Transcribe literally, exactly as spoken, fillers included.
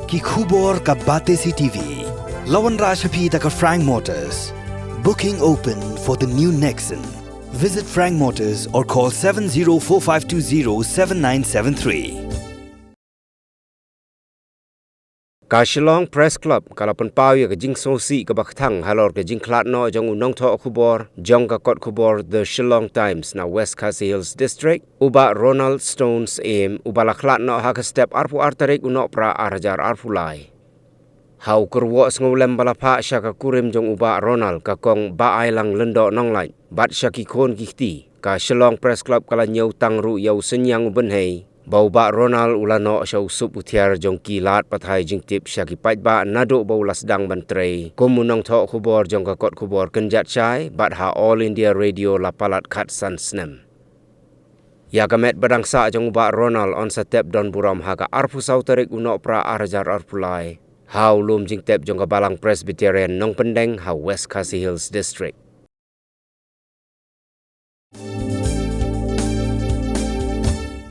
Ki khubor ka Batesi T V. La wanrah sha phi da ka Frank Motors. Booking open for the new Nexon. Visit Frank Motors or call seven zero four five two zero seven nine seven three. Ka Shillong Press Club ka la pynpaw ïa ka jingsngewsih kaba kthang halor ka jingkhlad noh jong u nongthoh khubor jong ka kot khubor The Shillong Times na West Khasi Hills District, u Bah Ronald Stone Syiem, uba la khlad noh ha ka step arphew ar tarik u Nohprah ar hajar arphew lai. Ha u kyrwoh sngewlem ba la phah sha ka kurim jong u Bah Ronald, ka Kong Bah Ailang Lyngdoh Nonglait, bad sha ki khun ki kti, ka Shillong Press Club ka la ñiew tang ruh ïa u synñiang u bynhei ba u Bah Ronald u la noh sha u sup u thiar jong ki lad pathai jingtip sha ki paidbah naduh ba u la sdang ban trei kum u nongthoh khubor jong ka kot khubor kynjat shai, bad ha All India Radio la palat khatsan snem. Ïa ka met ba dang sah jong u Bah Ronald yn sa tep don burom ha ka arphew saw tarik u Nohprah ar hajar arphew lai ha u lum jingtep jong ka Balang Presbyterian Nongpyndeng ha West Khasi Hills District.